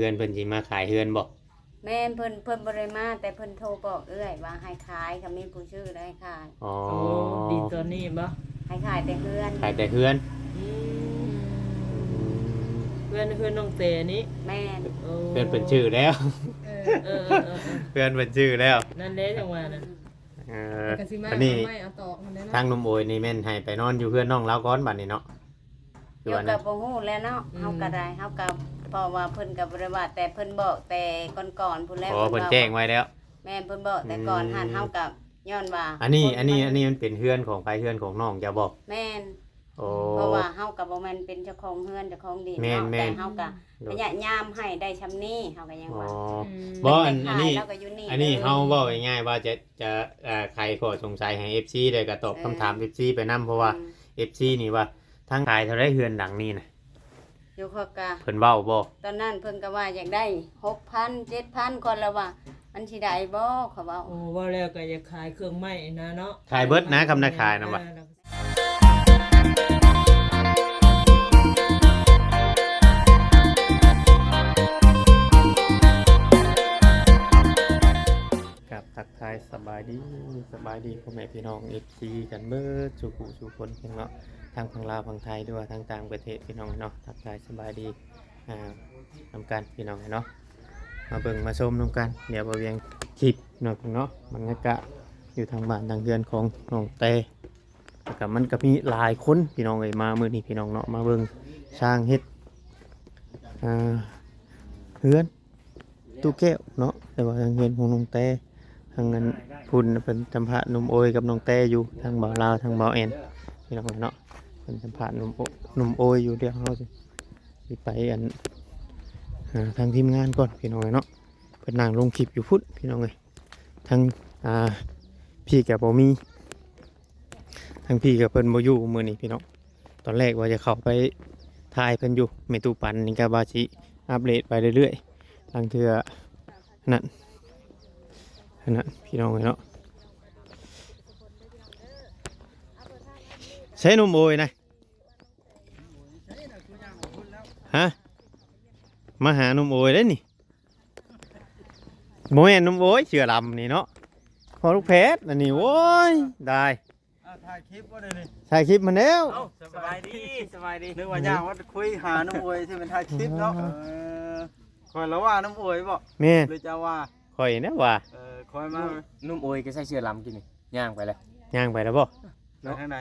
ເຮືອນເພິ່ນຊິມາຂາຍເຮືອນບໍ່? ແມ່ນ ເພິ່ນ ເພິ່ນບໍ່ໄດ້ມາ ແຕ່ເພິ່ນໂທບອກເອື້ອຍວ່າໃຫ້ຂາຍ ຄັນມີຜູ້ຊື້ແລ້ວໃຫ້ຂາຍ. ອໍ ໂອ້ ດິນຕອນນີ້ບໍ່? ໃຫ້ຂາຍແຕ່ເຮືອນ ຂາຍແຕ່ເຮືອນ. ອືມ ເຮືອນ ເຮືອນນ້ອງແຕນີ້? ແມ່ນ. ໂອ້ ເຮືອນເພິ່ນຊື້ແລ້ວ. ເອີ ເອີ ເອີ ເອີ ເຮືອນເພິ່ນຊື້ແລ້ວ ນັ້ນແຫຼະຈັ່ງວ່ານະ. ເອີ ກໍຊິມາ ອັນນີ້ ເອົາໄມ້ເອົາຕອກຫັ້ນແຫຼະເນາະ. ທາງໜຸ່ມໂອຍນີ້ແມ່ນໃຫ້ໄປນອນຢູ່ເຮືອນນ້ອງລາວກ່ອນບັດນີ້ເນາະ ຢູ່ ຄືວ່າ ກໍບໍ່ຮູ້ແຫຼະເນາະ. ອືມ ເຮົາກໍໄດ້ ເຮົາກໍ ເພາະວ່າເພິ່ນກໍບໍ່ໄດ້ວ່າ ແຕ່ເພິ່ນບອກແຕ່ກ່ອນໆພຸ້ນແຫຼະ. ອໍ ເພິ່ນ ເພິ່ນແຈ້ງໄວ້ແລ້ວ. ແມ່ນ ເພິ່ນບອກແຕ່ກ່ອນຫັ້ນ. ອືມ ເຮົາກໍຍ້ອນວ່າ ອັນນີ້ ອັນນີ້ ອັນນີ້ມັນເປັນເຮືອນຂອງໃຜ? ເຮືອນຂອງນ້ອງເຈົ້າບໍ່? ແມ່ນ. ໂອ້ ເພາະວ່າເຮົາກໍບໍ່ແມ່ນເປັນເຈົ້າຂອງເຮືອນເຈົ້າຂອງດິນເນາະ. ແມ່ນໆ ແຕ່ເຮົາກໍ ໂດຍ ພະຍາຍາມໃຫ້ໄດ້ຊ່ຳນີ້ ເຮົາກໍຍັງວ່າ. ອໍ ອືມ ບໍ່ ອັນ ອັນນີ້ ເຮົາກໍຢູ່ນີ້ ອັນນີ້ເນາະ ເຮົາເວົ້າງ່າຍໆວ່າຈະ ຈະ ອ່າ ໄຂຂໍ້ສົງໄສໃຫ້ເອັຟຊີ ແລ້ວກໍຕອບ ເອີ ຄຳຖາມເອັຟຊີໄປນຳ ເພາະວ່າ ອືມ ເອັຟຊີນີ້ວ່າ ທັງຂາຍເທົ່າໃດເຮືອນຫຼັງນີ້ນະ? ຢູ່ ຂ້ອຍກະ ເພິ່ນເວົ້າບໍ່? ຕອນນັ້ນເພິ່ນກໍວ່າຢາກໄດ້ຫົກພັນ ເຈັດພັນ ຂ້ອຍລະວ່າມັນຊິໄດ້ບໍ່ ຂ້ອຍເວົ້າ. ໂອ້ ເວົ້າແລ້ວກໍຢາກຂາຍເຄື່ອງໄມ້ນະເນາະ ຂາຍເບິດນະ ຄຳນະຂາຍນະວ່າ. ເອີ ກັບທັກທາຍສະບາຍດີ ສະບາຍດີພໍ່ແມ່ພີ່ນ້ອງເອັຟຊີກັນເບິດສູ່ຜູ້ສູ່ຄົນເນາະ ທັງຝັ່ງລາວຝັ່ງໄທ ຫຼືວ່າທາງຕ່າງປະເທດພີ່ນ້ອງເນາະ. ທັກທາຍສະບາຍດີ ອ່າ ນຳກັນພີ່ນ້ອງເນາະ ມາເບິ່ງມາຊົມນຳກັນ. ດຽວບໍ່ວຽງຄລິບເນາະ ເນາະ ບັນຍາກາດຢູ່ທາງບ້ານທາງເຮືອນຂອງນ້ອງແຕ ແລ້ວກໍມັນກໍມີຫຼາຍຄົນພີ່ນ້ອງເອີຍ ມາມື້ນີ້ພີ່ນ້ອງເນາະ ມາເບິ່ງຊ່າງເຮັດ ອ່າ ເຮືອນຕູ້ແກ້ວເນາະ. ແຕ່ວ່າທາງເຮືອນຂອງນ້ອງແຕ ທາງອັນພຸ້ນເພິ່ນສຳພາດໜຸ່ມໂອຍກັບນ້ອງແຕຢູ່ ທາງບ່າວລາວ ທາງບ່າວແອນ ພີ່ນ້ອງເນາະ ເພິ່ນສຳພາດໜຸ່ມໂອ ໜຸ່ມໂອຍຢູ່. ດຽວເຮົາຊິໄປອັນ ຫາທາງທີມງານກ່ອນພີ່ນ້ອງເອີຍເນາະ ເພິ່ນນັ່ງລົງຄລິບຢູ່ພຸ້ນພີ່ນ້ອງເອີຍ. ທາງ ອ່າ ພີ່ກໍບໍ່ມີ ທາງພີ່ກໍເພິ່ນບໍ່ຢູ່ມື້ນີ້ພີ່ນ້ອງ. ຕອນແລກວ່າຈະເຂົ້າໄປຖ່າຍເພິ່ນຢູ່ ແມ່ຕູ້ປັນນີ້ກໍວ່າຊິອັບເດດໄປເລື້ອຍໆ ລາງເທື່ອນັ້ນ ນັ້ນພີ່ນ້ອງເອີຍເນາະ. ໃສໜຸ່ມໂອຍນະ? ຮະ? ມາຫາໜຸ່ມໂອຍເດ້ນີ້. ບໍ່ແມ່ນໜຸ່ມໂອຍ ເສື້ອດຳນີ້ເນາະ ພໍ່ລູກແພດອັນນີ້. ໂອ້ຍ ຕາຍ. ອ່າ ຖ່າຍຄລິບບໍ່ໄດ້ນີ້? ຖ່າຍຄລິບຫັ້ນແລ້ວ. ເອົ້າ ສະບາຍດີ ສະບາຍດີ. ນຶກວ່າຍ່າງມາຄຸຍຫາໜຸ່ມໂອຍ ຊິແມ່ນຖ່າຍຄລິບເນາະ. ເອີ ຂ້ອຍລະວ່າໜຸ່ມໂອຍບໍ່? ແມ່ນ ຫຼືເຈົ້າວ່າ? ຂ້ອຍແນະວ່າ. ເອີ ຂ້ອຍມາ ໜຸ່ມໂອຍກໍໃສ່ເສື້ອດຳກິນນີ້ ຍ່າງໄປແລ້ວ. ຍ່າງໄປແລ້ວບໍ່? ໄປທາງໃດ?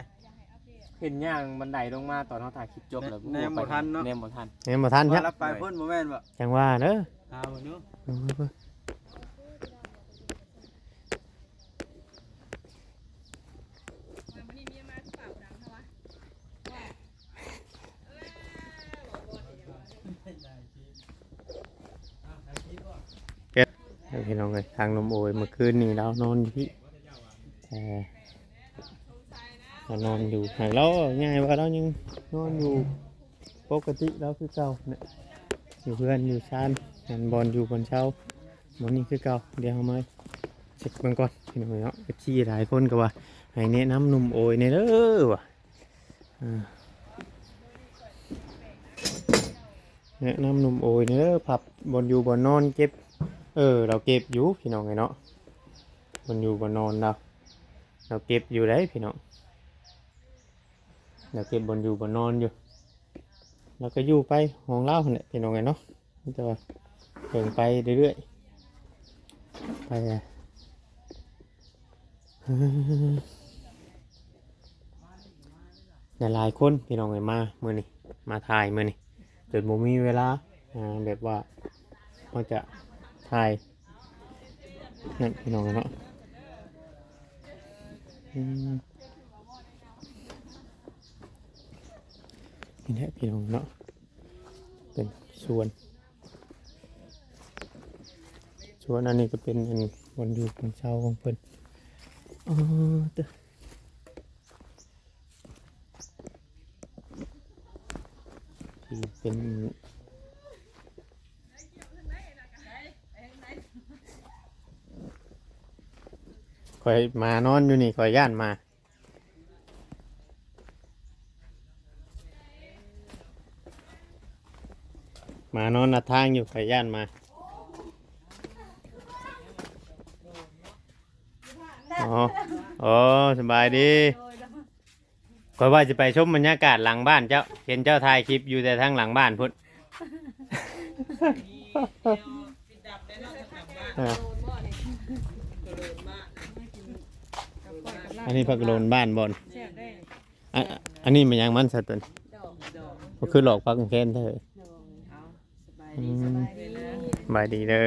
ເຫັນຍ່າງບັນໄດລົງມາຕອນເຮົາຖ່າຍຄລິບຈົບແລ້ວ ແນມບໍ່ທັນເນາະ ແນມບໍ່ທັນ ແນມບໍ່ທັນ. ວ່າລະໄປພຸ້ນບໍ່ແມ່ນບໍ່? ຈັ່ງວ່າເດີ ຫາເບິ່ງດູ. ພີ່ນ້ອງເອີຍ ທາງໜຸ່ມໂອຍ ເມື່ອຄືນນີ້ລາວນອນຢູ່ພີ້ ເອີ ລາວນອນຢູ່ ຫາກລາວ ງ່າຍວ່າລາວຍັງນອນຢູ່ປົກກະຕິລາວຄືເກົ່ານະ ຢູ່ເຮືອນຢູ່ຊານ ອັນບ່ອນຢູ່ບ່ອນເຊົາ ບ່ອນນີ້ຄືເກົ່າ. ດຽວເຮົາມາເຊັກເບິ່ງກ່ອນ ພີ່ນ້ອງເອີຍເນາະ. ເອັຟຊີຫຼາຍຄົນກໍວ່າໃຫ້ແນະນຳໜຸ່ມໂອຍແດ່ເດີວ່າ ອ່າ ແນະນຳໜຸ່ມໂອຍເດີ ພັບບ່ອນຢູ່ບ່ອນນອນເກັບ. ເອີ ລາວເກັບຢູ່ພີ່ນ້ອງເອີຍເນາະ ບ່ອນຢູ່ບ່ອນນອນລາວ ລາວເກັບຢູ່ເດ້ພີ່ນ້ອງ. ລາວເກັບບ່ອນຢູ່ບ່ອນນອນຢູ່ ລາວກໍຢູ່ໄປຂອງລາວຫັ້ນແຫຼະພີ່ນ້ອງເອີຍເນາະ. ມີແຕ່ວ່າເບິ່ງໄປເລື້ອຍໆ ໄປ ຫຼາຍໆຄົນພີ່ນ້ອງເອີຍ ມາມື້ນີ້ ມາຖ່າຍມື້ນີ້ ຈົນບໍ່ມີເວລາ ອ່າ ແບບວ່າເຮົາຈະຖ່າຍນັ້ນພີ່ນ້ອງເນາະ. ອືມ ນີ້ແຫຼະພີ່ນ້ອງເນາະ ເປັນສວນ ສ່ວນອັນນີ້ກໍເປັນອັນບ່ອນຢູ່ບ່ອນເຊົາຂອງເພິ່ນ. ອໍ ເຕີ ທີ່ເປັນ ຂ້ອຍມານອນຢູ່ນີ້ ຂ້ອຍຢ້ານໝາ. ໝ ມານອນນັດທາງຢູ່ ຂ້ອຍຢ້ານໝາ. ອໍ ອໍ ສະບາຍດີ. ຂ້ອຍວ່າຊິໄປຊົມບັນຍາກາດຫຼັງບ້ານເຈົ້າ, ເຫັນເຈົ້າຖ່າຍຄລິບຢູ່ແຕ່ທາງຫຼັງບ້ານພຸ້ນ. ເອີ ອັນນີ້ຜັກໂລນບ້ານບໍ່? ອັນ ອັນນີ້ແມ່ນຫຍັງມັນຊະຕົວນີ້? ບໍ່ຄືດອກຜັກແຄນແທ້. ສະບາຍດີ ສະບາຍດີ ສະບາຍດີເດີ.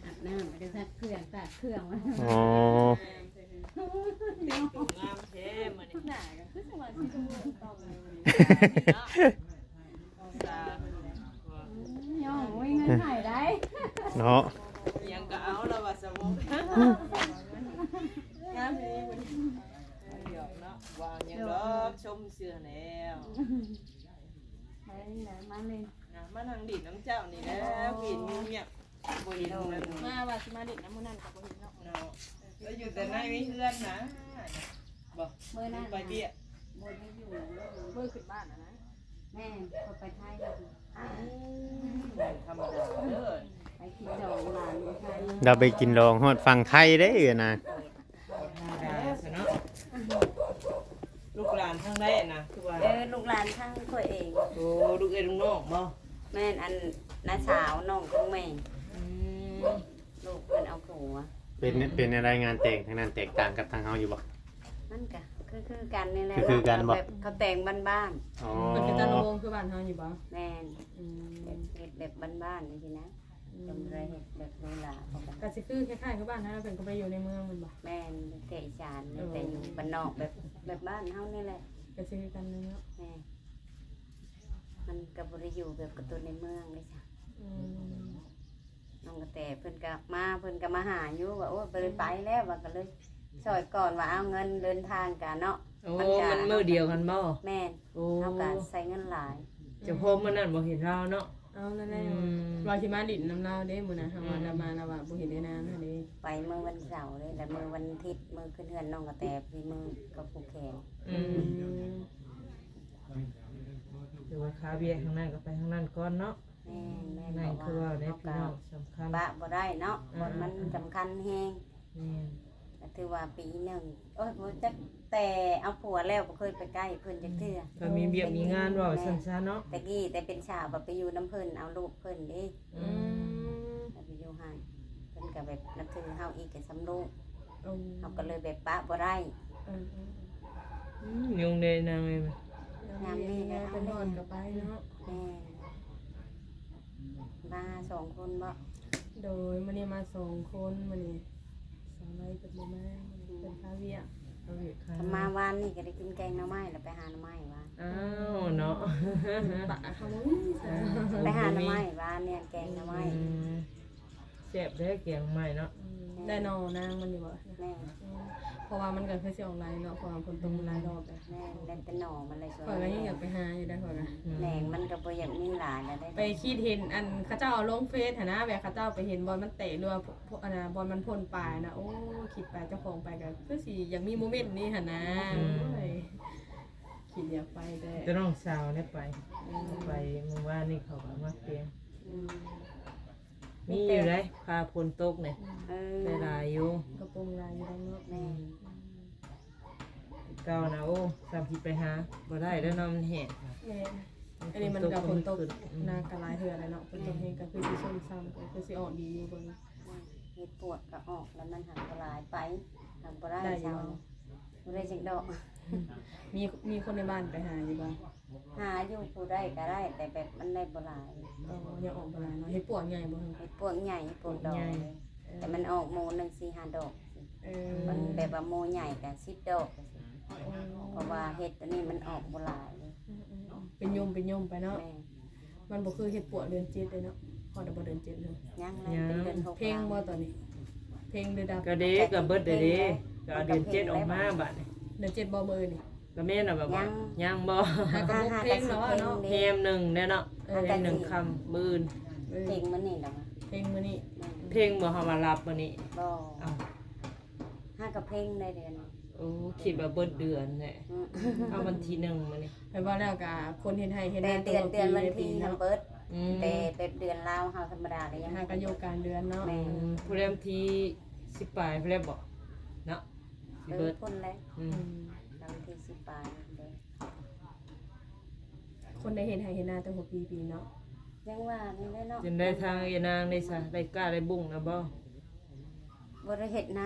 ອາບນ້ຳ ໄປຊັກເຄື່ອງ ຕາກເຄື່ອງ. ອໍ ແຕ່ງຕົວງາມແທ້ມື້ນີ້. ໜ້າກໍຄືຊິວ່າຊິດູຕ້ອງເລີຍມື້ນີ້ເນາະ. ອືມ ຍ້ອນບໍ່ມີເງິນໃຫ້ໄດ໋ເນາະ. ຫຍັງກໍເອົາລະວ່າສະໝົກ ງາມດີມື້ນີ້. ຫຍອກເນາະ ບໍ່ຫຍັງດອກ ໂດຍ ຊົມຊື່ແລ້ວ. ມາເລີຍ ມາເລີຍ ນະ ມານັ່ງດິນນຳເຈົ້ານີ້ແຫຼະ. ໂອ້ ເຫັນງຽບ ບໍ່ເຫັນ ມາວ່າຊິມາຫຼິ້ນນຳມື້ນັ້ນກໍບໍ່ເຫັນເນາະ. ເນາະ ແລ້ວຢູ່ແຕ່ໃນເຮືອນນະ. ບໍ່ ມື້ນັ້ນໄປວຽກ ບໍ່ໄດ້ຢູ່ ມື້ຂຶ້ນບ້ານນະ. ແມ່ນ ຂ້ອຍໄປໄທ. ອືມ ທຳມະດາເດີ ໄປກິນດອງຫຼານຢູ່ໄທ. ລາວໄປກິນດອງຮອດຝັ່ງໄທເດ້ນະ. ທຳມະດາຊະເນາະ. ລູກຫຼານທາງໃດນະ ຄືວ່າ? ເອີ ລູກຫຼານທາງຂ້ອຍເອງ. ໂອ້ ລູກເອື້ອຍລູກນ້ອງບໍ່? ແມ່ນ ອັນ ນ້າສາວນ້ອງຂອງແມ່. ອືມ ລູກເພິ່ນເອົາຜົວ. ເປັນ ເປັນແນວໃດງານແຕ່ງທາງນັ້ນ ແຕກຕ່າງກັບທາງເຮົາຢູ່ບໍ່? ມັນກະຄື ຄືກັນນີ້ແຫຼະ ຄື ຄືກັນບໍ່? ແບບເຂົາແຕ່ງບ້ານໆ. ອໍ ເພິ່ນກໍຈັດລຳວົງຄືບ້ານເຮົາຢູ່ບໍ່? ແມ່ນ. ອືມ ແບບເຮັດແບບບ້ານໆ ຈັ່ງຊີ້ນະ. ອືມ ເພິ່ນບໍ່ໄດ້ເຮັດແບບຫຼູຫຼາປານໃດ. ກໍຊິຄືຄ້າຍໆ ຄືບ້ານເຮົາ ເພິ່ນກໍໄປຢູ່ໃນເມືອງແມ່ນບໍ່? ແມ່ນ ແຕ່ອີສານ ແຕ່ຢູ່ບ້ານນອກ ແບບ ແບບບ້ານເຮົານີ້ແຫຼະ. ກໍຊິຄືກັນເລີຍເນາະ. ແມ່ນ. ມັນກໍບໍ່ໄດ້ຢູ່ແບບກະຕຸ້ນໃນເມືອງເດ້ຊະ. ອືມ ນ້ອງກະແຕເພິ່ນກໍມາ ເພິ່ນກໍມາຫາຢູ່ ວ່າ ໂອ້ຍ ບໍ່ໄດ້ໄປແລ້ວ ວ່າ ກໍເລີຍຊ່ອຍກ່ອນ ວ່າເອົາເງິນເດີນທາງກະເນາະ. ໂອ້ ມັນກະ ມັນມື້ດຽວກັນບໍ່? ແມ່ນ. ໂອ້ ເຮົາກະໃຊ້ເງິນຫຼາຍ. ເຈົ້າຂອງມື້ນັ້ນບໍ່ເຫັນລາວເນາະ. ເອົານັ້ນແຫຼະ. ອືມ ວ່າຊິມາຫຼິ້ນນຳລາວເດ້ມື້ນັ້ນ ເຮົາວ່າ ອືມ ລາວມາ ລາວວ່າບໍ່ເຫັນໄດ້ນານເດ້. ໄປມື້ວັນເສົາເດ້ ແລ້ວມື້ວັນທິດ ມື້ຂຶ້ນເຮືອນນ້ອງກະແຕ ພີ່ມື້ກັບຜູ້ແຂນ. ອືມ ອືມ ຖືວ່າຄາວຽກທາງນັ້ນກໍໄປທາງນັ້ນກ່ອນເນາະ. ແມ່ນ ແມ່ນ ນັ້ນຄືວ່າແນວ ເພາະວ່າພີ່ນ້ອງສຳຄັນ ປະບໍ່ໄດ້ເນາະ. ອ່າ ບ່ອນມັນສຳຄັນແຮງ. ແມ່ນ. ກໍຖືວ່າປີໜຶ່ງ ໂອ້ຍ ບໍ່ຈັກ ແຕ່ເອົາຜົວແລ້ວບໍ່ເຄີຍໄປໃກ້ເພິ່ນຈັກເທື່ອ. ກໍມີວຽກມີງານ ເວົ້າຊັ້ນຊະເນາະ. ແມ່ນ ແຕ່ກີ້ແຕ່ເປັນສາວກໍໄປຢູ່ນຳເພິ່ນ ເອົາລູກເພິ່ນເດ້. ອືມ ແລ້ວໄປຢູ່ຫັ້ນ ເພິ່ນກໍແບບນັບຖືເຮົາອີກ ກໍສ່ຳລູກ. ໂອ້ ເຮົາກໍເລີຍແບບປະບໍ່ໄດ້. ເອີໆໆ ອືມ ຍຸງເດ້ນາງເອີຍ. ຍາມນີ້ແຫຼະ ເພິ່ນນອນກໍໄປເນາະ. ແມ່ນ. ມາສອງຄົນບໍ່? ໂດຍ ມື້ນີ້ມາສອງຄົນ. ມື້ນີ້ສາວໄລເພິ່ນບໍ່ມາ ເພິ່ນຄາວຽກ ຄາວຽກຄາວງານ. ມາວານນີ້ກໍໄດ້ກິນແກງໜໍ່ໄມ້ ແລ້ວໄປຫາໜໍ່ໄມ້ວານ. ອ້າວເນາະ ປະເຮົາບໍ່ມີຊະ. ເອີ ໄປຫາໜໍ່ໄມ້ວານນີ້ ແກງໜໍ່ໄມ້. ອືມ ແຊບເດ້ແກງໜໍ່ໄມ້ເນາະ. ອືມ ໄດ້ໜໍ່ນາງມັນຢູ່ບໍ່? ແມ່ນ. ອືມ ເພາະວ່າມັນກໍຄືຊິອອກຫຼາຍເນາະ ເພາະວ່າຝົນຕົກມັນຫຼາຍຮອບແລ້ວ. ແມ່ນ ໄດ້ແຕ່ໜໍ່ມັນແຫຼະ. ຂ້ອຍກໍຍັງຢາກໄປຫາຢູ່ໄດ໋ ຂ້ອຍກໍ ອືມ ແໜງມັນກໍບໍ່ຢາກມີຫຼາຍແລ້ວເດ້. ໄປຄິດເຫັນອັນເຂົາເຈົ້າເອົາລົງເຟສຫັ້ນນະ ແບບເຂົາເຈົ້າໄປເຫັນບ່ອນມັນແຕກ ຫຼືວ່າ ພ- ພ- ອັນນ່າ ບ່ອນມັນພົ້ນປານະ. ໂອ້ ຄິດໄປເຈົ້າຂອງໄປກໍຄືຊິຢາກມີໂມເມັນນີ້ຫັ້ນນະ. ອືມ ໂອ້ຍ ຄິດຢາກໄປແຕ່ ແຕ່ນ້ອງສາວໄດ້ໄປ. ອືມ ໄປມື້ວານນີ້ເຂົາກໍມາແກງ. ອືມ ມີຢູ່ໄດ໋ ຟ້າຝົນຕົກນີ້. ເອີ ໄດ້ຫຼາຍຢູ່ ກະປົງຫຼາຍຢູ່ເນາະ. ແມ່ນ. ອືມ ເກົ່ານະ ໂອ້ ສ່ຳຊິໄປຫາບໍ່ໄດ້ແລ້ວເນາະ ມັນແຫ້ງ. ແມ່ນ. ອັນນີ້ມັນກໍຝົນຕົກ ຝົນຕົກໜັກກໍຫຼາຍເທື່ອແລ້ວເນາະ. ອືມ ຝົນຕົກແຮງກໍຄືຊິຊຸ່ມຊ່ຳ ກໍຄືຊິອອກດີຢູ່ເບິ່ງ. ເຫັດປວກກໍອອກແລ້ວ ມັນຫາກໍຫຼາຍໄປ ຫາບໍ່ໄດ້. ໄດ້ຢູ່ ເຈົ້າ ບໍ່ໄດ້ຈັກດອກ. ມີ ມີຄົນໃນບ້ານໄປຫາຢູ່ບໍ່? ຫາຢູ່ ຜູ້ໄດ້ກໍໄດ້ ແຕ່ແບບມັນໄດ້ບໍ່ຫຼາຍ. ອໍ ຍັງອອກບໍ່ຫຼາຍເນາະ. ເຫັດປວກໃຫຍ່ບໍ່? ເຫັດປວກໃຫຍ່ ເຫັດປວກດອກ. ເອີ ແຕ່ມັນອອກໂມໜຶ່ງສີ່ຫ້າດອກ. ເອີ ມັນແບບວ່າໂມໃຫຍ່ກໍສິບດອກ. ໂອ້ ເພາະວ່າເຫັດຕົວນີ້ມັນອອກບໍ່ຫຼາຍ. ອືມໆໆ ເປັນຍົມເປັນຍົມໄປເນາະ. ແມ່ນ. ມັນບໍ່ຄືເຫັດປວກເດືອນເຈັດເດ້ເນາະ. ຮອດແລ້ວບໍ່ເດືອນເຈັດເນາະ? ຍັງ ຍັງ ຍັງ ເປັນເດືອນຫົກ. ເພັງບໍ່ຕອນນີ້? ເພັງຫຼືດັບ? ກໍເດ້ ກໍເບິດເດ້. ກໍເອົາເດືອນເຈັດອອກມາບາດນີ້. ເດືອນເຈັດບໍ່ມື້ອື່ນນີ້? ກໍແມ່ນລະ ແບບວ່າ ຍັງ ຍັງບໍ່? ຫາກໍບໍ່ເພັງແລ້ວເນາະ. ແຮມໜຶ່ງແດ່ເນາະ. ເອີ ແຮມໜຶ່ງຄ່ຳມື້ອື່ນ. ເອີ ເພັງມື້ນີ້ລະ. ເພັງມື້ນີ້. ແມ່ນ. ເພັງບໍ່ ເຮົາມາຮັບມື້ນີ້? ບໍ່. ອ້າວ ຫາກໍເພັງໄດ້ເດືອນ. ໂອ້ ຄິດວ່າເບິດເດືອນແຫຼະ ອືມ ເອົາວັນທີໜຶ່ງມື້ນີ້ ແປວ່າແລ້ວກະຄົນເຮັດໄຮ່ເຮັດນາ ແຕ່ເດືອນ ເດືອນວັນທີນຳເບິດ ອືມ ແຕ່ແບບເດືອນລາວເຮົາທຳມະດາກະຍັງ ຫາກະຢູ່ກາງເດືອນເນາະ ແມ່ນ ອືມ ຜູ້ແລມທີສິບປາຍຜູ້ແລບໍ່ເນາະ ເອີ ເບິດພຸ້ນແຫຼະ ອືມ ອືມ ວັນທີສິບປາຍເດ້ ຄົນໄດ້ເຮັດໄຮ່ເຮັດນາແຕ່ຫົວປີປີເນາະ ຍັງວ່ານີ້ແຫຼະເນາະ ຈັ່ງໃດທາງເອື້ອຍນາງໄດ້ຊະ ໄດ້ກ້າໄດ້ບຸ້ງແລ້ວບໍ່? ບໍ່ໄດ້ເຮັດນາ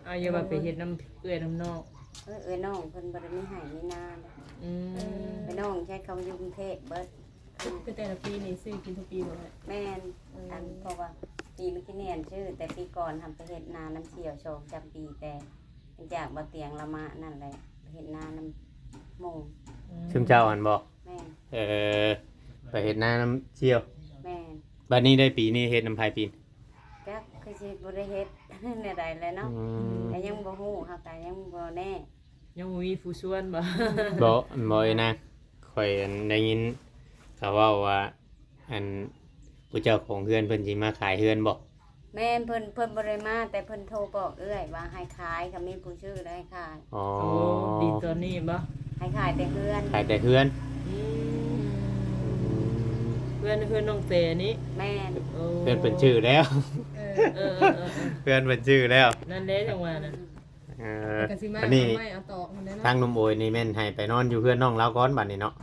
ອາ ຢ່າວ່າໄປເຮັດນຳເອື້ອຍນຳນ້ອງ ເອີ ເອື້ອຍນ້ອງເພິ່ນບໍ່ໄດ້ມີໄຮ່ມີນາເດ້ ອືມ ເອື້ອຍນ້ອງໃຊ້ເຂົາຢູ່ກຸງເທບເບິດ ຄືແຕ່ລະປີນີ້ຊື້ກິນທຸກປີບໍ່? ແມ່ນ ເອີ ອັນ ເພາະວ່າປີມື້ກີ້ນີ້ອັນຊື້ ແຕ່ປີກ່ອນຫັ້ນໄປເຮັດນານຳສ່ຽວສອງສາມປີ ແຕ່ ຈາກບໍ່ຕຽງລະມານັ້ນແຫຼະ ເຮັດນານຳໝູ່ ອືມ ຊຸມເຈົ້າຫັ້ນບໍ່? ແມ່ນ ເອີ ໄປເຮັດນານຳສ່ຽວ ແມ່ນ ບັດນີ້ໄດ້ປີນີ້ເຮັດນຳໃຜປີ? ຈັກຄືຊິບໍ່ໄດ້ເຮັດແນວໃດແຫຼະເນາະ ອືມ ກະຍັງບໍ່ຮູ້ ເຮົາກະຍັງບໍ່ແນ່ ຍັງບໍ່ມີຜູ້ຊວນບໍ່? ບໍ່ ບໍ່ເອີຍນາງ ຂ້ອຍ ອັນ ໄດ້ຍິນເຂົາເວົ້າວ່າ ອັນ ຜູ້ເຈົ້າຂອງເຮືອນເພິ່ນຊິມາຂາຍເຮືອນບໍ່? ແມ່ນ ເພິ່ນ ເພິ່ນບໍ່ໄດ້ມາ ແຕ່ເພິ່ນໂທບອກເອື້ອຍວ່າໃຫ້ຂາຍ ຄັນມີຜູ້ຊື້ແລ້ວໃຫ້ຂາຍ ອໍ ໂອ້ ດິນຕອນນີ້ບໍ່? ໃຫ້ຂາຍແຕ່ເຮືອນ ຂາຍແຕ່ເຮືອນ ອືມ ເຮືອນ ເຮືອນນ້ອງແຕນີ້ ແມ່ນ ໂອ້ ເຮືອນເພິ່ນຊື້ແລ້ວ ເອີ ເອີ ເອີ ເອີ ເຮືອນເພິ່ນຊື້ແລ້ວ ນັ້ນແຫຼະຈັ່ງວ່ານະ ເອີ ກະຊິມາ ອັນນີ້ ເອົາໄມ້ເອົາຕອກຫັ້ນແຫຼະເນາະ ທາງໜຸ່ມໂອຍນີ້ແມ່ນໃຫ້ໄປນອນຢູ່ເຮືອນນ້ອງລາວກ່ອນບັດນີ້ເນາະ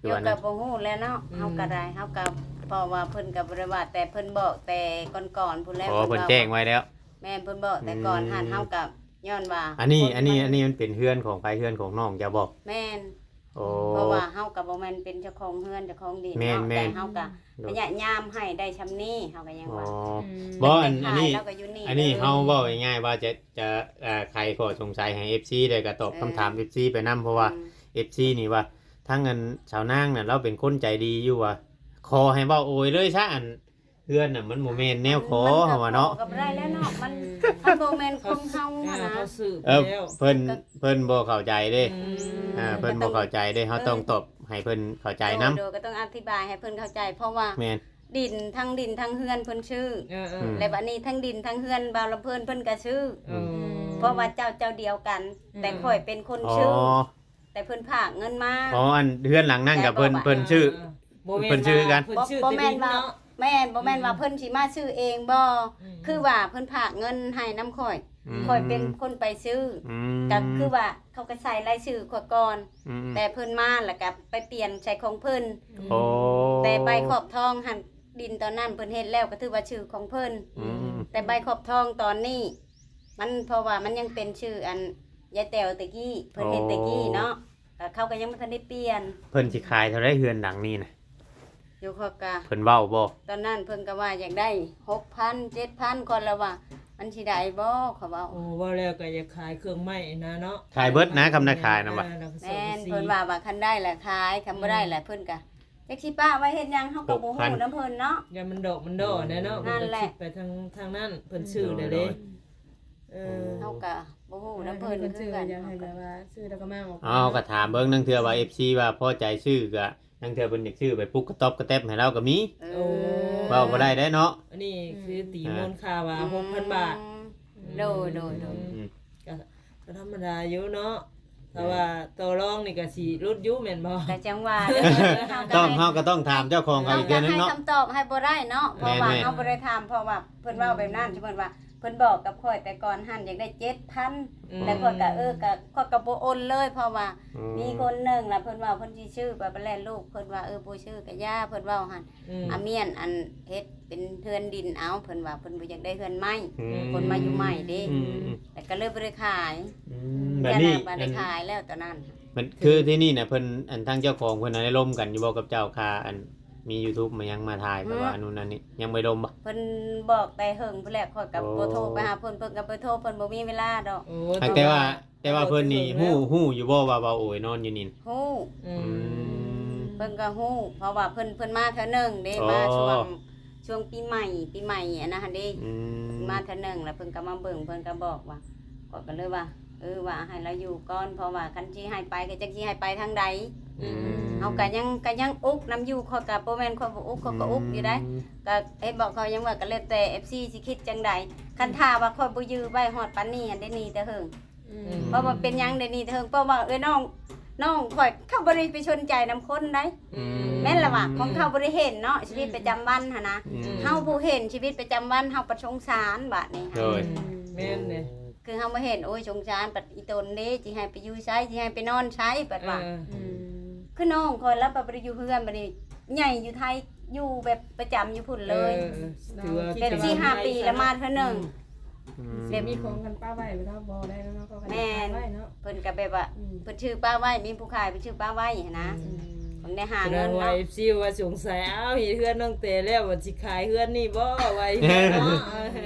ເຮົາກະບໍ່ຮູ້ແຫຼະເນາະ ອືມ ເຮົາກະໄດ້ ເຮົາກະ ເພາະວ່າເພິ່ນກະບໍ່ໄດ້ວ່າ ແຕ່ເພິ່ນບອກແຕ່ກ່ອນໆພຸ້ນແຫຼະ ອໍ ເພິ່ນ ເພິ່ນແຈ້ງໄວ້ແລ້ວ ແມ່ນ ເພິ່ນບອກແຕ່ກ່ອນຫັ້ນ ອືມ ເຮົາກະຍ້ອນວ່າ ອັນນີ້ ອັນນີ້ ອັນນີ້ມັນເປັນເຮືອນຂອງໃຜ? ເຮືອນຂອງນ້ອງເຈົ້າບໍ່? ແມ່ນ ໂອ້ ເພາະວ່າເຮົາກະບໍ່ແມ່ນເປັນເຈົ້າຂອງເຮືອນເຈົ້າຂອງດິນເນາະ ແມ່ນໆ ແຕ່ເຮົາກະພະຍາຍາມໃຫ້ໄດ້ຊ່ຳນີ້ ເຮົາກະຍັງວ່າ ອໍ ອືມ ບໍ່ ອັນ ອັນນີ້ ອັນນີ້ເຮົາເວົ້າງ່າຍໆວ່າຈະ ຈະ ອ່າ ໄຂຂໍ້ສົງໄສໃຫ້ເອັຟຊີ ແລ້ວກະຕອບຄຳຖາມ ເອີ ເອັຟຊີໄປນຳ ເພາະວ່າ ອືມ ເອັຟຊີນີ້ວ່າ ທາງອັນສາວນາງນະ ລາວເປັນຄົນໃຈດີຢູ່ວ່າ ຂໍໃຫ້ເວົ້າໂອຍເລີຍຊະ ອັນເຮືອນນະ ມັນບໍ່ແມ່ນແນວຂໍ ເຮົາວ່າເນາະ ມັນກະຂໍກະບໍ່ໄດ້ແລ້ວເນາະ ມັນ ມັນບໍ່ແມ່ນຂອງເຮົາຫັ້ນນະ ເອີ ເພິ່ນ ເພິ່ນບໍ່ເຂົ້າໃຈເດ້ ອືມ ອ່າ ເພິ່ນບໍ່ເຂົ້າໃຈເດ້ ເຮົາຕ້ອງຕອບໃຫ້ເພິ່ນເຂົ້າໃຈນຳ ໂດຍ ໂດຍ ກະຕ້ອງອະທິບາຍໃຫ້ເພິ່ນເຂົ້າໃຈ ເພາະວ່າ ແມ່ນ ດິນ ທັງດິນທັງເຮືອນເພິ່ນຊື້ ເອີ ເອີ ອືມ ແລະບາດນີ້ທັງດິນທັງເຮືອນບ່າວລຳເພິ່ນເພິ່ນກະຊື້ ອືມ ເພາະວ່າເຈົ້າ ເຈົ້າດຽວກັນ ອືມ ແຕ່ຂ້ອຍເປັນຄົນຊື້ ອໍ ແຕ່ເພິ່ນຝາກເງິນມາ ອໍ ອັນເຮືອນຫຼັງນັ້ນກະເພິ່ນ ແຕ່ບໍ່ວ່າ ເພິ່ນຊື້ ເອີ ເພິ່ນຊື້ຄືກັນ ບໍ່ ບໍ່ແມ່ນວ່າ ແມ່ນ ບໍ່ແມ່ນວ່າ ອືມ ເພິ່ນຊິມາຊື້ເອງບໍ່ ອືມ ຄືວ່າເພິ່ນຝາກເງິນໃຫ້ນຳຂ້ອຍ ອືມ ຂ້ອຍເປັນຄົນໄປຊື້ ອືມ ກະຄືວ່າ ເຂົາກະໃສ່ລາຍຊື່ຂ້ອຍກ່ອນ ອືມ ແຕ່ເພິ່ນມາລະກະໄປປ່ຽນໃສ່ຂອງເພິ່ນ ໂອ້ ແຕ່ໃບຂອບທອງຫັ້ນ ດິນຕອນນັ້ນເພິ່ນເຮັດແລ້ວກະຖືວ່າຊື່ຂອງເພິ່ນ ອືມ ແຕ່ໃບຂອບທອງຕອນນີ້ ມັນ ເພາະວ່າມັນຍັງເປັນຊື່ອັນຍາຍແຕວແຕ່ກີ້ ເພິ່ນເຮັດແຕ່ກີ້ເນາະ ໂອ້ ກະເຂົາກະຍັງບໍ່ທັນໄດ້ປ່ຽນ ເພິ່ນຊິຂາຍເທົ່າໃດເຮືອນຫຼັງນີ້ນະ? ຢູ່ ຂ້ອຍກະ ເພິ່ນເວົ້າບໍ່? ຕອນນັ້ນເພິ່ນກະວ່າຢາກໄດ້ຫົກພັນ ເຈັດພັນ ຂ້ອຍລະວ່າ ມັນຊິໄດ້ບໍ່ ຂ້ອຍເວົ້າ ໂອ້ ເວົ້າແລ້ວກະຢາກຂາຍເຄື່ອງໄມ້ຫັ້ນນະເນາະ ຂາຍເບິດນະ ຄັນໄດ້ຂາຍນະວ່າ ອ່າ ແມ່ນ ເພິ່ນວ່າ ວ່າຄັນໄດ້ລະຂາຍ ຄັນບໍ່ໄດ້ລະ ອືມ ເພິ່ນກະ ຈັກຊິປະໄວ້ເຮັດຫຍັງ ເຮົາກະບໍ່ຮູ້ນຳເພິ່ນເນາະ ຢ້ານມັນດອກມັນດໍແຫຼະເນາະ ອືມ ເພິ່ນກະ ນັ້ນແຫຼະ ຄິດໄປທາງ ທາງນັ້ນ ເພິ່ນຊື້ແລ້ວເດ້ ໂດຍ ໂດຍ ເອີ ເຮົາກະບໍ່ຮູ້ນຳເພິ່ນຄືກັນ ເຮົາກະຊື້ແລ້ວກະມາອອກ ເຮົາກະຖາມເບິ່ງ ລາງເທື່ອວ່າ ເອັຟຊີ ວ່າພໍໃຈຊື້ກະ ລາງເທື່ອເພິ່ນຢາກຊື້ໄປປຸກກະຕອບກະແຕັບໃຫ້ລາວກະມີ ເອີ ເວົ້າບໍ່ໄດ້ເດ້ເນາະ ອັນນີ້ຄືຕີມູນຄ່າວ່າ ອືມ ຫົກພັນບາດ ອືມ ໂດຍ ໂດຍ ໂດຍ ອືມ ກະ ກະທຳມະດາຢູ່ເນາະ ຖ້າວ່າຕໍ່ລອງນີ້ກະຊິຫຼຸດຢູ່ແມ່ນບໍ່ ກະຈັ່ງວ່າເດ້ ຕ້ອງ ເຮົາກະຕ້ອງຖາມເຈົ້າຂອງເຂົາອີກເທື່ອໜຶ່ງເນາະ ເຮົາກະໃຫ້ຄຳຕອບໃຫ້ບໍ່ໄດ້ເນາະ ເພາະວ່າ ແມ່ນໆ ເຮົາບໍ່ໄດ້ຖາມ ເພາະວ່າເພິ່ນເວົ້າແບບນັ້ນ ສົມມຸດວ່າ ເພິ່ນບອກກັບຂ້ອຍແຕ່ກ່ອນຫັ້ນ ຢາກໄດ້ເຈັດພັນ ອືມ ແລ້ວຂ້ອຍກະ ເອີ ກະ ຂ້ອຍກະບໍ່ອົນເລີຍ ເພາະວ່າ ອືມ ມີຄົນໜຶ່ງລະ ເພິ່ນວ່າເພິ່ນຊິຊື້ ບາດແລ້ວລູກເພິ່ນວ່າ ເອີ ບໍ່ຊື້ກະຢ່າ ເພິ່ນເວົ້າຫັ້ນ ອືມ ອາ ມ້ຽນອັນເຮັດເປັນເຮືອນດິນເອົາ ເພິ່ນວ່າເພິ່ນບໍ່ຢາກໄດ້ເຮືອນໃໝ່ ອືມ ຄົນມາຢູ່ໃໝ່ເດ້ ອືມ ແລ້ວກະເລີຍບໍ່ໄດ້ຂາຍ ອືມ ບາດນີ້ ບາດໄດ້ຂາຍແລ້ວຕອນນັ້ນ ມັນຄືທີ່ນີ້ນະ ເພິ່ນ ອັນ ທາງເຈົ້າຂອງເພິ່ນນະ ໄດ້ລົມກັນຢູ່ບໍ່ກັບເຈົ້າ ຄ່າ ອັນ ມີຢູທູບມາຫຍັງມາຖ່າຍ ແບບວ່າ ອືມ ອັນນັ້ນອັນນີ້ ຍັງບໍ່ໄດ້ລົມບໍ່? ເພິ່ນບອກແຕ່ເຫິງພຸ້ນແຫຼະ ຂ້ອຍກະ ໂອ້ ບໍ່ໂທໄປຫາເພິ່ນ ເພິ່ນກະບໍ່ໂທ ເພິ່ນບໍ່ມີເວລາດອກ ໂອ້ ແຕ່ວ່າ ແຕ່ວ່າເພິ່ນນີ້ຮູ້ ຮູ້ຢູ່ບໍ່ວ່າ ວ່າໂອຍນອນຢູ່ນີ້? ຮູ້ ອືມ ອືມ ເພິ່ນກະຮູ້ ເພາະວ່າເພິ່ນ ເພິ່ນມາເທື່ອໜຶ່ງເດ້ ອໍ ມາຊ່ວງ ຊ່ວງປີໃໝ່ ປີໃໝ່ອັນນັ້ນຫັ້ນເດ້ ອືມ ມາເທື່ອໜຶ່ງ ແລ້ວເພິ່ນກະມາເບິ່ງ ເພິ່ນກະບອກວ່າ ຂ້ອຍກະເລີຍວ່າ ເອີ ວ່າໃຫ້ລາວຢູ່ກ່ອນ ເພາະວ່າຄັນຊິໃຫ້ໄປກະຈັກຊິໃຫ້ໄປທາງໃດ ອືມ ເຮົາກະຍັງ ກະຍັງອຸກນຳຢູ່ ຂ້ອຍກະບໍ່ແມ່ນຂ້ອຍບໍ່ອຸກ ຂ້ອຍກະອຸກຢູ່ໃດ ອືມ ກະເຫັນບອກ ຂ້ອຍຍັງວ່າກະແລ້ວແຕ່ເອັຟຊີຊິຄິດຈັ່ງໃດ ຄັນຖ້າວ່າຂ້ອຍບໍ່ຢື້ໄວ້ຮອດປານນີ້ຫັ້ນໄດ້ໜີແຕ່ເຫິງ ອືມ ເພາະວ່າເປັນຫຍັງດຽວນີ້ເຖິງ ເພາະວ່າເອື້ອຍນ້ອງ ນ້ອງຂ້ອຍເຂົາບໍ່ໄດ້ໄປສົນໃຈນຳຄົນໃດ໋ ອືມ ແມ່ນລະວ່າ ອືມ ຂອງເຂົາບໍ່ໄດ້ເຫັນເນາະ ອືມ ຊີວິດປະຈຳວັນຫັ້ນນະ ອືມ ເຮົາຜູ້ເຫັນຊີວິດປະຈຳວັນ ເຮົາປະສົງສານບາດນີ້ ໂດຍ ອືມ ແມ່ນເດ້ ຄືເຮົາມາເຫັນ ໂອ້ຍ ສົງສານ ບັດອີ່ຕົນເດ້ ຊິໃຫ້ໄປຢູ່ໃສ ຊິໃຫ້ໄປນອນໃສ ບັດວ່າ ເອີ ອືມ ຄືນ້ອງຂ້ອຍລະ ບັດບໍ່ໄດ້ຢູ່ເຮືອນ ບັດນີ້ໃຫຍ່ຢູ່ໄທ ຢູ່ແບບປະຈຳຢູ່ພຸ້ນເລີຍ ເອີ ຖືວ່າ ແບບສີ່ຫ້າປີລະມາເທື່ອໜຶ່ງ ອືມ ອືມ ແບບມີຂອງກັນປະໄວ້ບໍ່ໄດ້ເນາະ ເຂົາກໍ ແມ່ນ ໄວ້ເນາະ ເພິ່ນກໍແບບວ່າ ອືມ ເພິ່ນຊື້ປະໄວ້ ມີຜູ້ຂາຍເພິ່ນຊື້ປະໄວ້ຫັ້ນນະ ອືມ ເພິ່ນໄດ້ຫາເງິນເນາະ ແສດງວ່າ ເອັຟຊີ ວ່າສົງໄສ ອ້າວ ເຮັດເຮືອນນ້ອງແຕແລ້ວ ວ່າຊິຂາຍເຮືອນນີ້ບໍ່ ວ່າອີກເນາະ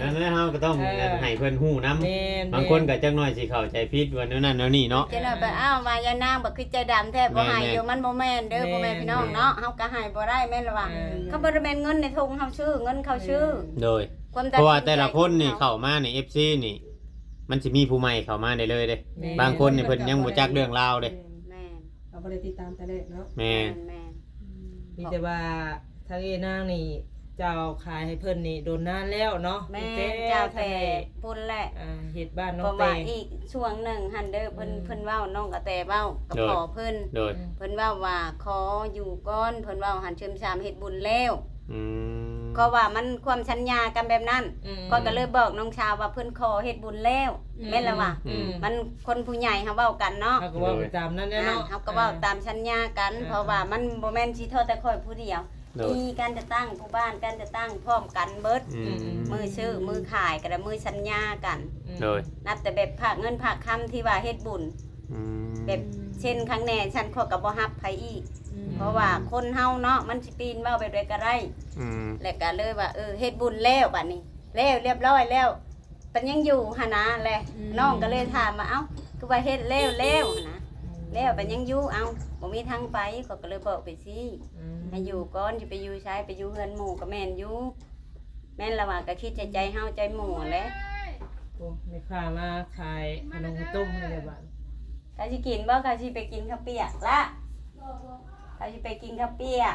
ນັ້ນແຫຼະ ເຮົາກໍຕ້ອງ ເອີ ໃຫ້ເພິ່ນຮູ້ນຳ ແມ່ນ ບາງຄົນກໍຈັກໜ້ອຍຊິເຂົ້າໃຈຜິດວ່າແນວນັ້ນແນວນີ້ເນາະ ຈັກໜ້ອຍໄປ ອ້າວ ວ່າຍານາງບັກຄືໃຈດຳແທ້ ບໍ່ໃຫ້ຢູ່ ມັນບໍ່ແມ່ນເດີ ແມ່ນ ພໍ່ແມ່ພີ່ນ້ອງເນາະ ເຮົາກໍໃຫ້ບໍ່ໄດ້ ແມ່ນລະວ່າ ເອີ ເຂົາບໍ່ໄດ້ແມ່ນເງິນໃນຖົງເຮົາຊື້ ເງິນເຂົາຊື້ ໂດຍ ຄວາມຕັດສິນໃຈ ເພາະວ່າແຕ່ລະຄົນນີ້ເຂົ້າມານີ້ ເອັຟຊີ ນີ້ ມັນຊິມີຜູ້ໃໝ່ເຂົ້າມາໄດ້ເລີຍເດ້ ແມ່ນ ບາງຄົນນີ້ເພິ່ນຍັງບໍ່ຈັກເລື່ອງລາວເດ້ ແມ່ນ ເຮົາບໍ່ໄດ້ຕິດຕາມແຕ່ແລກເນາະ ແມ່ນ ແມ່ນ ອືມ ມີແຕ່ວ່າທາງເອື້ອຍນາງນີ້ ເຈົ້າຂາຍໃຫ້ເພິ່ນນີ້ດົນນານແລ້ວເນາະ ແມ່ນ ຕັ້ງແຕ່ ເຈົ້າ ແຕ່ພຸ້ນແຫຼະ ອ່າ ເຮັດບ້ານນ້ອງແຕ ເພາະວ່າອີກຊ່ວງໜຶ່ງຫັ້ນເດີ ເພິ່ນ ອືມ ເພິ່ນເວົ້າ ນ້ອງກະແຕເວົ້າກັບພໍ່ເພິ່ນ ໂດຍ ເພິ່ນເວົ້າວ່າ ຂໍຢູ່ກ່ອນ ເພິ່ນເວົ້າຫັ້ນ ຊຶມຊາມເຮັດບຸນແລ້ວ ອືມ ເພາະວ່າມັນຄວາມສັນຍາກັນແບບນັ້ນ ອືມ ຂ້ອຍກໍເລີຍບອກນ້ອງສາວວ່າ ເພິ່ນຂໍເຮັດບຸນແລ້ວ ອືມ ແມ່ນລະວ່າ ອືມ ມັນຄົນຜູ້ໃຫຍ່ເຮົາເວົ້າກັນເນາະ ເຮົາກໍເວົ້າໄປຕາມນັ້ນແຫຼະເນາະ ອ່າ ເຮົາກໍເວົ້າຕາມສັນຍາກັນ ເອີ ເພາະວ່າມັນບໍ່ແມ່ນຊິທໍແຕ່ຂ້ອຍຜູ້ດຽວ ໂດຍ ມີການຈັດຕັ້ງ ຜູ້ບ້ານການຈັດຕັ້ງພ້ອມກັນເບິດ ອືມ ມື້ຊື້ມື້ຂາຍກໍໄດ້ ມື້ສັນຍາກັນ ອືມ ໂດຍ ນັບແຕ່ແບບພາກເງິນພາກຄຳທີ່ວ່າເຮັດບຸນ ອືມ ແບບເຊັນຄັ້ງແນ່ ຊັ້ນຂ້ອຍກໍບໍ່ຮັບໃຜອີກ ອືມ ເພາະວ່າຄົນເຮົາເນາະ ມັນຊິປີນເວົ້າແບບໃດກໍໄດ້ ອືມ ແລ້ວກໍເລີຍວ່າ ເອີ ເຮັດບຸນແລ້ວ ບັດນີ້ ແລ້ວ ລຽບຮ້ອຍແລ້ວ ເພິ່ນຍັງຢູ່ຫັ້ນນະ ແລະ ອືມ ນ້ອງກໍເລີຍຖາມວ່າ ເອົ້າ ຄືວ່າເຮັດແລ້ວແລ້ວຫັ້ນນະ ອືມ ແລ້ວເພິ່ນຍັງຢູ່ ເອົ້າ ບໍ່ມີທາງໄປ ຂ້ອຍກໍເລີຍບອກໄປຊີ້ ອືມ ໃຫ້ຢູ່ກ່ອນ ຊິໄປຢູ່ໃສ ໄປຢູ່ເຮືອນໝູ່ກໍແມ່ນຢູ່ ແມ່ນລະວ່າ ກໍຄິດໃຈໃຈເຮົາໃຈໝູ່ຫັ້ນແຫຼະ ໂອ້ ແມ່ຄ້າມາຂາຍຂະໜົມຂ້າວຕົ້ມໃຫ້ແລ້ວບາດ ເຂົາຊິກິນບໍ່ ເຂົາຊິໄປກິນເຂົ້າປຽກລະ ເຂົາຊິໄປກິນເຂົ້າປຽກ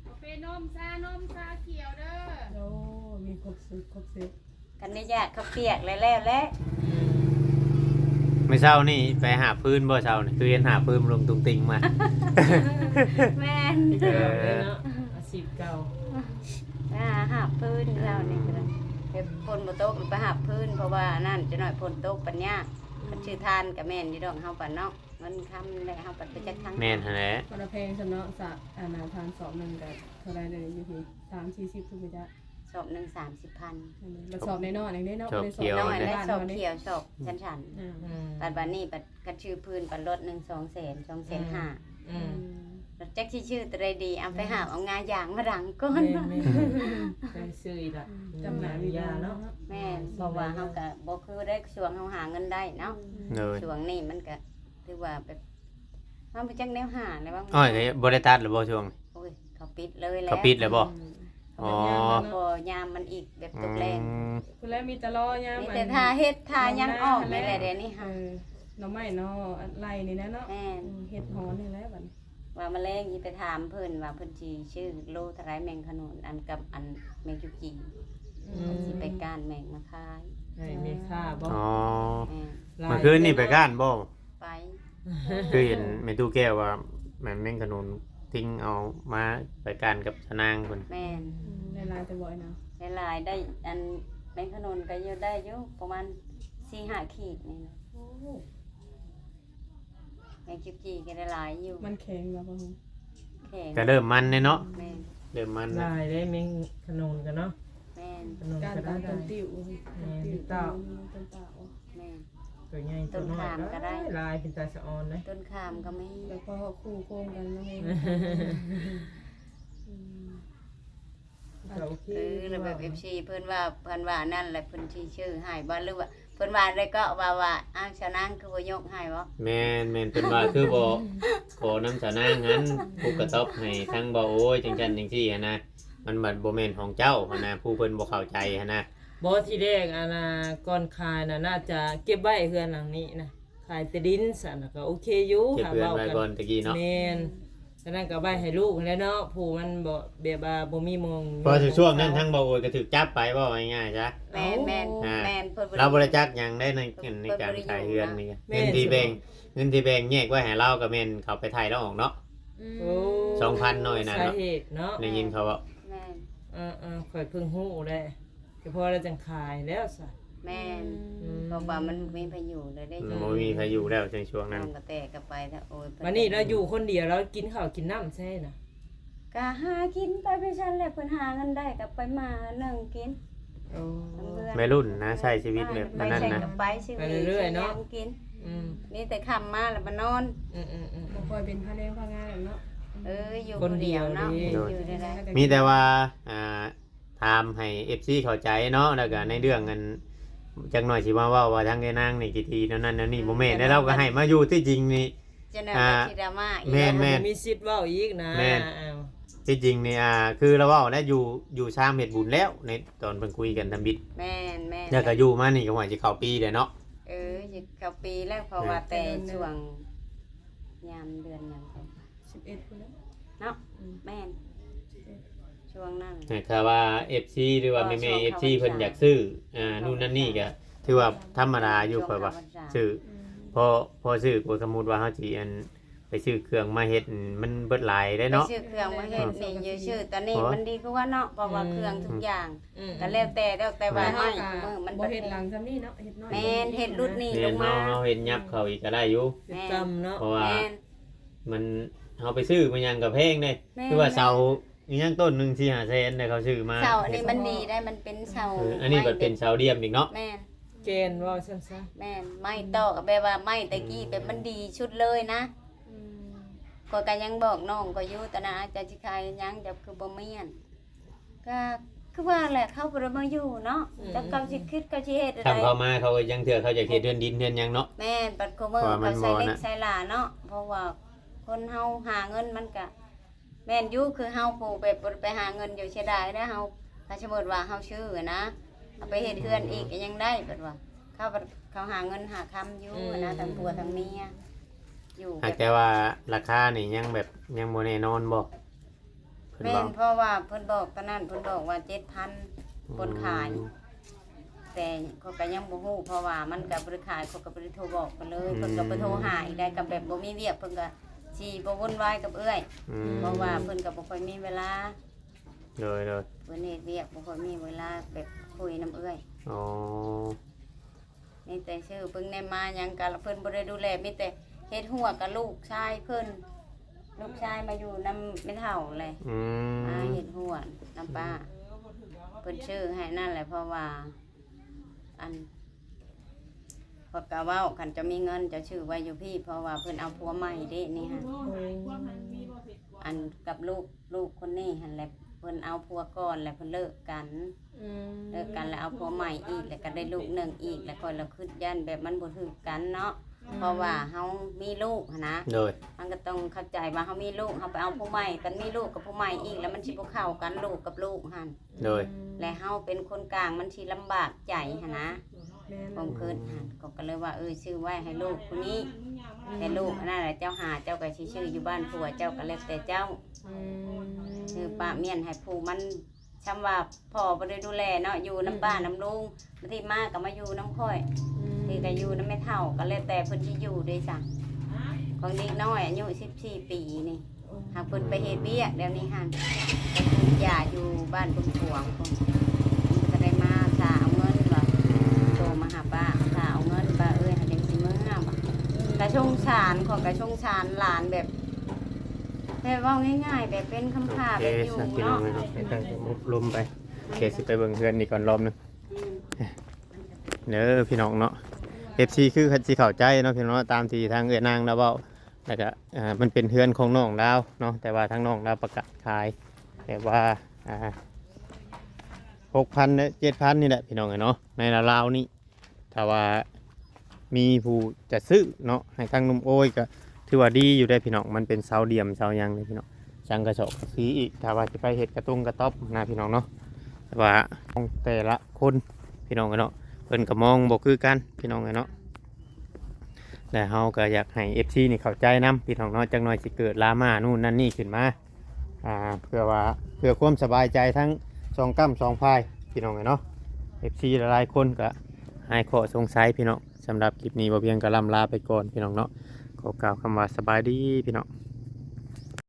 ກາເຟ ນົມຊາ ນົມຊາຂຽວເດີ ໂອ້ ມີຄົບສູດຄົບເຊັດ ຄັນໄດ້ຢາກເຂົ້າປຽກແລ້ວແລ້ວແຫຼະ ມື້ເຊົ້ານີ້ໄປຫາບຟືນບໍ່ເຊົ້ານີ້ ຄືເຫັນຫາບຟືນລົງຕຸງຕິງມາ ແມ່ນ ເອີ ເນາະ ອາຊີບເກົ່າ ໄປຫາຫາບຟືນເຊົ້ານີ້ກໍໄດ້ ແບບຝົນບໍ່ຕົກໄປຫາບຟືນ ເພາະວ່າອັນນັ້ນ ຈັກໜ້ອຍຝົນຕົກປັນຍາກ ຄັນຊື້ຖ່ານກໍແມ່ນຢູ່ດອກ ເຮົາບັດເນາະ ເງິນຄຳແຫຼະ ເຮົາບັດໄປຈັກທາງ ແມ່ນຫັ້ນແຫຼະ ບໍ່ໄດ້ແພງສ່ຳເນາະ ສະ ອັນນ່າ ຖ່ານສອບໜຶ່ງກໍເທົ່າໃດເດ ຢູ່ພີ້ ສາມສີ່ສິບພຸ້ນບໍ່ຈັກ ສອບໜຶ່ງສາມສິບພັນ ແມ່ນບໍ່ ແມ່ນສອບນ້ອຍໆ ເດ້ເນາະ ສອບຂຽວ ບໍ່ໄດ້ສອບຫຼາຍ ແມ່ນ ສອບຂຽວ ສອບຊັ້ນໆ ອືມ ອືມ ບັດ ບັດນີ້ບັດຄັນຊື້ພື້ນ ບັດລົດໜຶ່ງ ສອງແສນ ສອງແສນຫ້າ ອືມ ອືມ ຈັກຊິຊື້ຕົວໃດດີ ເອົາໄປຫາບເອົາງາຢາງມາດັງກ່ອນ ແມ່ນໆ ໄປຊື້ອີກລະ ອືມ ຈຳໜ້າຍຢາເນາະ ແມ່ນ ເພາະວ່າເຮົາກໍບໍ່ຄືໄດ້ຊ່ວງເຮົາຫາເງິນໄດ້ເນາະ ອືມ ໂດຍ ຊ່ວງນີ້ມັນກໍຖືວ່າແບບ ເຮົາບໍ່ຈັກແນວຫາແລ້ວວ່າ ອ້ອຍກໍບໍ່ໄດ້ຕັດແລ້ວບໍ່ຊ່ວງນີ້ ໂອ້ຍ ເຂົາປິດເລີຍແລ້ວ ເຂົາປິດແລ້ວບໍ່ ອືມ ອໍ ພໍຍາມມັນອີກແບບຕົກແລງ ອືມ ພຸ້ນແຫຼະ ມີແຕ່ລໍຍາມ ມີແຕ່ຖ້າເຮັດຖ້າຫຍັງອອກນີ້ແຫຼະ ດຽວນີ້ຫາ ເອີ ໜໍ່ໄມ້ໜໍ່ໄລ່ນີ້ແຫຼະເນາະ ແມ່ນ ອືມ ເຫັດຫອນນີ້ແຫຼະບັດນີ້ ວ່າມາແລງຊິໄປຖາມເພິ່ນວ່າເພິ່ນຊິຊື້ໂລເທົ່າໃດແມງຂະໜູນ ອັນກັບອັນແມງຈຸກຈີ ອືມ ເພິ່ນຊິໄປກ້ານແມງມາຂາຍ ໃຫ້ແມ່ຄ້າບໍ່ ອໍ ແມ່ນ ມື້ຄືນນີ້ໄປກ້ານບໍ່ ໄປ ຄືເຫັນແມ່ຕູ້ແກ້ວວ່າ ແມ່ນແມງຂະໜູນ ຕິງເອົາມາໄປກ້ານກັບຊະນາງເພິ່ນ ແມ່ນ ອືມ ໄດ້ຫຼາຍແຕ່ບໍ່ ອ້າຍນາງ ໄດ້ຫຼາຍ ໄດ້ ອັນ ແມງຂະໜູນກໍຢູ່ ໄດ້ຢູ່ປະມານສີ່ຫ້າຂີດນີ້ນະ ໂອ້ ແມງຈຸກຈີກໍໄດ້ຫຼາຍຢູ່ ມັນແຂງແລ້ວບໍ່ ແຂງ ກໍເລີ່ມມັນແລ້ວເນາະ ແມ່ນ ເລີ່ມມັນແລ້ວ ຫຼາຍເດ້ແມງຂະໜູນກໍເນາະ ແມ່ນ ຂະໜູນກໍໄດ້ ກ້ານຕາມຕົ້ນຕິ້ວ ແມ່ນ ຕົ້ນຕິ້ວ ຕົ້ນຕາວ ແມ່ນ ຕົວໃຫຍ່ຕົວນ້ອຍ ຕົ້ນຂາມກໍໄດ້ ຫຼາຍ ເປັນຕາສະອອນເດ້ ຕົ້ນຂາມກໍມີ ແລ້ວກໍຄູ່ໂຄງກັນເນາະ ອືມ ກໍໂອເຄ ເອີ ແລ້ວແບບ ເອັຟຊີ ເພິ່ນວ່າ ເພິ່ນວ່ານັ້ນແຫຼະ ເພິ່ນຊິຊື້ໃຫ້ບໍ່ ຫຼືວ່າເພິ່ນວ່າໄດ້ເກາະວ່າ ວ່າ ອ້າວ ສາວນາງຄືບໍ່ຍົກໃຫ້ບໍ່ ແມ່ນໆ ເພິ່ນວ່າຄືບໍ່ຂໍນຳສາວນາງຫັ້ນ ປຸກກະຕອບໃຫ້ທາງບໍ່ໂອຍ ຈັ່ງຊັ້ນຈັ່ງຊີ້ຫັ້ນນະ ມັນບັດບໍ່ແມ່ນຂອງເຈົ້າຫັ້ນນະ ຜູ້ເພິ່ນບໍ່ເຂົ້າໃຈຫັ້ນນະ ບໍ່ ທີແລກ ອັນນ່າ ກ່ອນຂາຍນະ ໜ້າຈະເກັບໄວ້ເຮືອນຫຼັງນີ້ນະ ຂາຍທີ່ດິນຊັ້ນນະ ກໍໂອເຄຢູ່ ເກັບເຮືອນໄວ້ກ່ອນຕະກີ້ເນາະ ແມ່ນ ສະນັ້ນກໍໄວ້ໃຫ້ລູກຫັ້ນແຫຼະເນາະ ຜູ້ມັນບໍ່ ແບບວ່າບໍ່ມີໝ່ອງ ເພາະວ່າຊ່ວງນັ້ນທາງບ່າວໂອຍກໍຖືກຈັບໄປ ເວົ້າງ່າຍໆຊະ. ແມ່ນໆ ອ່າ ແມ່ນ ເພິ່ນບໍ່ໄດ້ ລາວບໍ່ໄດ້ຈັກຫຍັງໃດໃນ ໃນການຂາຍເຮືອນນີ້. ແມ່ນ ເງິນທີ່ແບ່ງ ເງິນທີ່ແບ່ງແຍກໄວ້ໃຫ້ລາວກໍແມ່ນເຂົາໄປໄຖ່ລາວອອກເນາະ. ອືມ ໂອ້ ສອງພັນນ້ອຍນັ້ນ ສາເຫດເນາະ ໄດ້ຍິນເຂົາເວົ້າ. ແມ່ນ ເອີໆ ຂ້ອຍເພິ່ງຮູ້ແຫຼະ ກໍພໍລາວຈັ່ງຂາຍແລ້ວຊະ. ແມ່ນ ອືມ ເພາະວ່າມັນບໍ່ມີໃຜຢູ່ແລ້ວເດ້ ມັນບໍ່ມີໃຜຢູ່ແລ້ວໃນຊ່ວງນັ້ນ ນ້ອງກະແຕກໍໄປແລ້ວ. ໂອ້ຍ ບັດນີ້ລາວຢູ່ຄົນດຽວ ລາວກິນເຂົ້າກິນນ້ຳໃສນະ? ກະຫາກິນໄປໄປຊັ້ນແຫຼະ ເພິ່ນຫາເງິນໄດ້ກໍໄປມາໜຶ່ງກິນ. ໂອ້ ແມ່ລຸ້ນນະ ໃຊ້ຊີວິດແບບອັນນັ້ນນະ ໄປໃສກໍໄປ ໄປເລື້ອຍໆເນາະ ກິນ ອືມ ມີແຕ່ຄ່ຳມາແລ້ວມານອນ. ອືມໆໆ ບໍ່ຄ່ອຍເປັນພະແນງພະງານເນາະ. ເອີ ຢູ່ຄົນດຽວເນາະ ຄົນດຽວເດ້ ຢູ່ໄດ້ ມີແຕ່ວ່າ ອ່າ ຖາມໃຫ້ເອັຟຊີເຂົ້າໃຈເນາະ ແລ້ວກໍໃນເລື່ອງອັນ ຈັກໜ້ອຍຊິມາເວົ້າວ່າທາງເອື້ອຍນາງນີ້ຂີ້ຖີ່ແນວນັ້ນແນວນີ້ ບໍ່ແມ່ນເດ້. ລາວກໍໃຫ້ມາຢູ່ ທີ່ຈິງນີ້ ຈັກໜ້ອຍ ອ່າ ກໍຊິດຣາມາອີກ ແມ່ນໆ ບໍ່ມີສິດເວົ້າອີກນະ. ແມ່ນ ທີ່ຈິງນີ້ ອ່າ ຄືລາວເວົ້າແລ້ວ ຢູ່ ຢູ່ຊາມເຮັດບຸນແລ້ວ ໃນຕອນເພິ່ນຄຸຍກັນທຳອິດ. ແມ່ນໆ ແລ້ວກໍຢູ່ມານີ້ກໍຫວາຊິເຂົ້າປີແລ້ວເນາະ. ເອີ ຊິເຂົ້າປີແລ້ວ ເພາະວ່າແຕ່ຊ່ວງຍາມເດືອນຫຍັງກໍ ສິບເອັດພຸ້ນແຫຼະເນາະ. ອືມ ແມ່ນ ຊ່ວງນັ້ນ ຖ້າວ່າເອັຟຊີ ຫຼືວ່າແມ່ໆເອັຟຊີເພິ່ນຢາກຊື້ ອ່າ ນູ້ນນັ້ນນີ້ກໍຖືວ່າທຳມະດາຢູ່ ຂ້ອຍວ່າຊື້. ອືມ ພໍ ພໍຊື້ ສົມມຸດວ່າເຮົາຊິອັນ ໄປຊື້ເຄື່ອງມາເຮັດ ມັນເບິດຫຼາຍເດ້ເນາະ ໄປຊື້ເຄື່ອງມາເຮັດນີ້ ຢູ່ຊື້ຕອນນີ້ມັນດີກວ່າເນາະ ເພາະວ່າເຄື່ອງທຸກຢ່າງ ອືມ ກໍແລ້ວແຕ່ ແລ້ວແຕ່ວ່າ ເຮົາກໍບໍ່ເຮັດຫຼັງຊ່ຳນີ້ເນາະ ເຮັດນ້ອຍ ແມ່ນ ເຮັດຫຼຸດນີ້ລົງມາ ເຮົາເຮັດຫຍັບເຂົ້າອີກກໍໄດ້ຢູ່ ແມ່ນ ຈຳເນາະ ເພາະວ່າ ແມ່ນ ມັນ ເຮົາໄປຊື້ມາຫຍັງກໍແພງເດ້ ແມ່ນ ຄືວ່າເສົາອີຫຍັງຕົ້ນໜຶ່ງສີ່ຫ້າແສນໄດ໋ ເຂົາຊື້ມາ. ເສົາອັນນີ້ມັນດີໄດ໋ ມັນເປັນເສົາ ເອີ ອັນນີ້ບັດເປັນເສົາດ່ຽມອີກເນາະ ແມ່ນ ແກ່ນ ເວົ້າຊັ້ນຊະ ແມ່ນ ໄມ້ຕອກ ແບບວ່າໄມ້ແຕ່ກີ້ ອືມ ແບບມັນດີສຸດເລີຍນະ. ອືມ ຂ້ອຍກໍຍັງບອກນ້ອງຂ້ອຍຢູ່ ຕອນນັ້ນ ເຈົ້າຊິຂາຍຫຍັງ ເຈົ້າຄືບໍ່ມ້ຽນ ກໍຄືວ່າແຫຼະ ເຂົາບໍ່ໄດ້ມາຢູ່ເນາະ ອືມ ຈັກເຂົາຊິຄິດ ເຂົາຊິເຮັດແນວໃດ ຄັນເຂົາມາ ເຂົາກໍຍັງເທື່ອ ເຂົາຢາກເຮັດເຮືອນດິນເຮືອນຫຍັງເນາະ. ແມ່ນ ບັດຄູ່ມື້ເຂົາໃສ່ເຫຼັກໃສ່ຫຼາເນາະ ເພາະວ່າຄົນເຮົາຫາເງິນມັນກໍ ແມ່ນຢູ່ ຄືເຮົາຜູ້ແບບບໍ່ໄດ້ໄປຫາເງິນຢູ່ ເສຍດາຍເດ້ເຮົາ ຖ້າສົມມຸດວ່າເຮົາຊື້ນະ ເອົາໄປເຮັດເຮືອນອີກກໍຍັງໄດ້ ແບບວ່າເຂົາ ເຂົາຫາເງິນຫາຄຳຢູ່ນະ ທັງຜົວທັງເມຍຢູ່ ຫາກແບບ ແຕ່ວ່າລາຄານີ້ຍັງແບບ ຍັງບໍ່ແນ່ນອນບໍ່? ເພິ່ນ ແມ່ນ ເວົ້າ ເພາະວ່າເພິ່ນບອກຕອນນັ້ນ ເພິ່ນບອກວ່າເຈັດພັນ ອືມ ຄົນຂາຍ ແຕ່ຂ້ອຍກໍຍັງບໍ່ຮູ້ ເພາະວ່າມັນກໍບໍ່ໄດ້ຂາຍ ຂ້ອຍກໍບໍ່ໄດ້ໂທບອກເພິ່ນເລີຍ ອືມ ເພິ່ນກໍບໍ່ໂທຫາອີກໄດ໋ ກໍແບບບໍ່ມີວຽກ ເພິ່ນກໍຊິບໍ່ວຸ່ນວາຍກັບເອື້ອຍ ອືມ ເພາະວ່າເພິ່ນກໍບໍ່ຄ່ອຍມີເວລາ ໂດຍໆ ເພິ່ນເຮັດວຽກ ບໍ່ຄ່ອຍມີເວລາແບບຄຸຍນຳເອື້ອຍ ອໍ ມີແຕ່ຊື້ປຶ້ງແນມມາຫຍັງກໍເພິ່ນບໍ່ໄດ້ດູແລ ມີແຕ່ເຮັດຮົ້ວກັບລູກຊາຍເພິ່ນ ລູກຊາຍມາຢູ່ນຳແມ່ເຖົ້າແຫຼະ ອືມ ມາເຮັດຮົ້ວນຳປ້າ ເພິ່ນຊື້ໃຫ້ນັ້ນແຫຼະ ເພາະວ່າ ອັນ ເພິ່ນກໍເວົ້າ ຄັນເຈົ້າມີເງິນເຈົ້າຊື້ໄວ້ຢູ່ພີ້ ເພາະວ່າເພິ່ນເອົາຜົວໃໝ່ເດ້ນີ້ຫັ້ນ ໂອ້ ອັນກັບລູກ ລູກຄົນນີ້ຫັ້ນແຫຼະ ເພິ່ນເອົາຜົວກ່ອນແລ້ວເພິ່ນເລີກກັນ ອືມ ເລີກກັນແລ້ວເອົາຜົວໃໝ່ອີກ ແລ້ວກໍໄດ້ລູກໜຶ່ງອີກ ແລ້ວຂ້ອຍລະຄິດຢ້ານແບບມັນບໍ່ຖືກກັນເນາະ ອືມ ເພາະວ່າເຮົາມີລູກຫັ້ນນະ ໂດຍ ມັນກໍຕ້ອງເຂົ້າໃຈວ່າເຮົາມີລູກ ເຮົາໄປເອົາຜູ້ໃໝ່ ຄັນມີລູກກັບຜູ້ໃໝ່ອີກ ແລ້ວມັນຊິບໍ່ເຂົ້າກັນ ລູກກັບລູກຫັ້ນ ໂດຍ ແລະເຮົາເປັນຄົນກາງ ມັນຊິລຳບາກໃຈຫັ້ນນະ ແມ່ນ ຄວາມຄິດຫັ້ນ ຂ້ອຍກໍເລີຍວ່າ ເອີ ຊື້ໄວ້ໃຫ້ລູກຜູ້ນີ້ ແຕ່ລູກອັນນັ້ນແຫຼະ ເຈົ້າຫາເຈົ້າກໍຊິຊື້ຢູ່ບ້ານຜົວເຈົ້າ ກໍແລ້ວແຕ່ເຈົ້າ ອືມ ຊື້ປະມ້ຽນໃຫ້ຜູ້ມັນ ຊ່ຳວ່າພໍ່ບໍ່ໄດ້ດູແລເນາະ ຢູ່ນຳປ້າ ອືມ ນຳລຸງ ບາງທີມາກໍມາຢູ່ນຳຂ້ອຍ ອືມ ບາງທີກໍຢູ່ນຳແມ່ເຖົ້າ ກໍແລ້ວແຕ່ເພິ່ນຊິຢູ່ເດ້ຊະ ຂອງເດັກນ້ອຍອາຍຸສິບສີ່ປີນີ້ ຫາກເພິ່ນໄປເຮັດວຽກດຽວນີ້ຫັ້ນ ໄປປູກຢາຢູ່ບ້ານບຶງຂວາງພຸ້ນ ເພິ່ນກໍໄດ້ມາຖ້າເອົາເງິນວ່າ ໂທມາຫາປ້າ ຖ້າເອົາເງິນ ປ້າເອີຍ ຫາຈັ່ງຊິເມືອວ່າ ກໍສົງສານ ຂ້ອຍກໍສົງສານຫຼານແບບ ແບບເວົ້າງ່າຍໆ ແບບເປັນຄຳພາ ໂອເຄ ແບບຢູ່ ຊະ ພີ່ນ້ອງ ເນາະ ເນາະ ໃຫ້ຕັ້ງອົບລົມໄປ ໂອເຄ ຊິໄປເບິ່ງເຮືອນນີ້ກ່ອນລອບໜຶ່ງ ອືມ ເດີພີ່ນ້ອງເນາະ ເອັຟຊີ ຄືຊິເຂົ້າໃຈເນາະ ພີ່ນ້ອງເນາະ ຕາມທີ່ທາງເອື້ອຍນາງລາວເວົ້າ ແລ້ວກະ ອ່າ ມັນເປັນເຮືອນຂອງນ້ອງລາວເນາະ ແຕ່ວ່າທາງນ້ອງລາວປະກາດຂາຍ ແບບວ່າ ອ່າ ຫົກພັນ ແລະ ເຈັດພັນ ນີ້ແຫຼະ ພີ່ນ້ອງເອີຍເນາະ ໃນລາວໆນີ້ ຖ້າວ່າມີຜູ້ຈະຊື້ເນາະ ໃຫ້ທາງໜຸ່ມໂອຍ ກໍຖືວ່າດີຢູ່ເດ້ພີ່ນ້ອງ ມັນເປັນເສົາດ່ຽມເສົາຫຍັງເດ້ພີ່ນ້ອງ ສັງກະສອກກະສີອີກ ຖ້າວ່າຊິໄປເຮັດກະຕົງກະຕ໋ອບນະພີ່ນ້ອງເນາະ ແຕ່ວ່າຂອງແຕ່ລະຄົນ ພີ່ນ້ອງເອີຍເນາະ ເພິ່ນກໍມອງບໍ່ຄືກັນ ພີ່ນ້ອງເອີຍເນາະ ແລ ແຕ່ເຮົາກໍຢາກໃຫ້ ເອັຟຊີ ນີ້ເຂົ້າໃຈນຳ ພີ່ນ້ອງເນາະ, ຈັກໜ່ອຍຊິເກີດດຣາມ່າ ນູ້ນນັ້ນນີ້ຂຶ້ນມາ ອ່າ ເພື່ອວ່າ ເພື່ອຄວາມສະບາຍໃຈທັງສອງກ້ຳສອງຝ່າຍ ພີ່ນ້ອງເອີຍເນາະ. ເອັຟຊີ ຫຼາຍໆຄົນກໍຫາຍຂໍ້ສົງໄສ ພີ່ນ້ອງ. ສຳລັບຄລິບນີ້ ບໍ່ພຽງກໍລ່ຳລາໄປກ່ອນ ພີ່ນ້ອງເນາະ. ຂໍກ່າວຄຳວ່າສະບາຍດີ ພີ່ນ້ອງ.